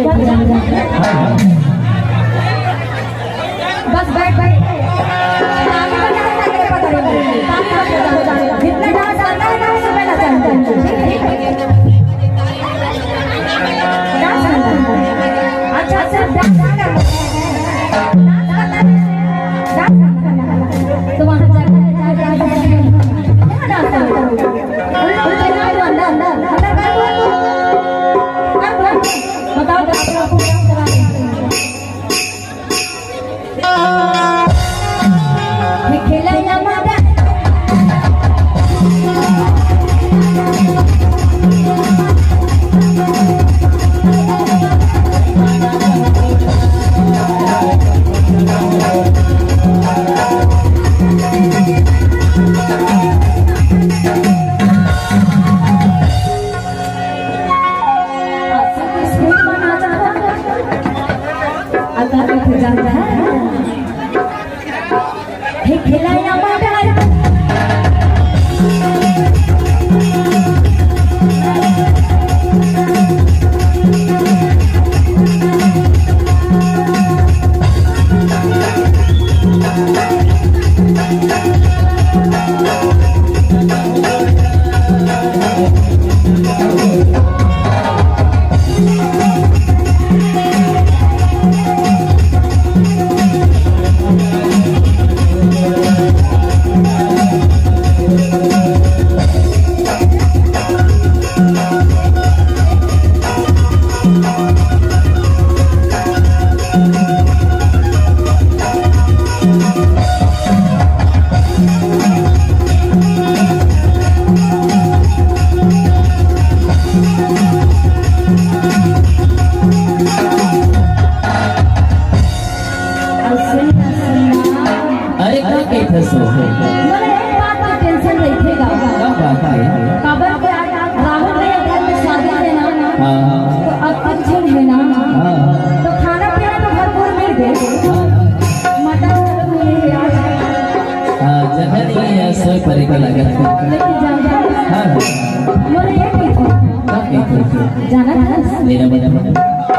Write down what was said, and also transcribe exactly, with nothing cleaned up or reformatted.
बस बैठ, बैठ। ताली बजाओ, ताली बजाओ। जितना डांस आता है ना, उस पे नचना है। ठीक है? डांस करना है। अच्छा, सिर्फ डांस करना है। डांस करना है। डांस करना है। तो वहाँ जाकर डांस करना है। डांस करना है। उल्टे ना, अंदर, अंदर, अंदर कर दो। कर दो। बताओ, तो आप लोग को क्या करा रहे हैं? अरे, का कहिथस? मोला एक बात के tension रहिथे गा। का बात हे? काबर के आज राहुल भैया घर में शादी हे ना, हाँ। तो अब कुछ झन हे ना, हाँ। तो खाना पीना तो भरपूर मिल गे। हाँ। मटन मिल गे आज। हाँ, जगह नहीं है, सोए परे का लगा। लेकिन जानथस, हाँ। मोला ये कहिथे। का कहिथे? जानथस? मेरा बड़ा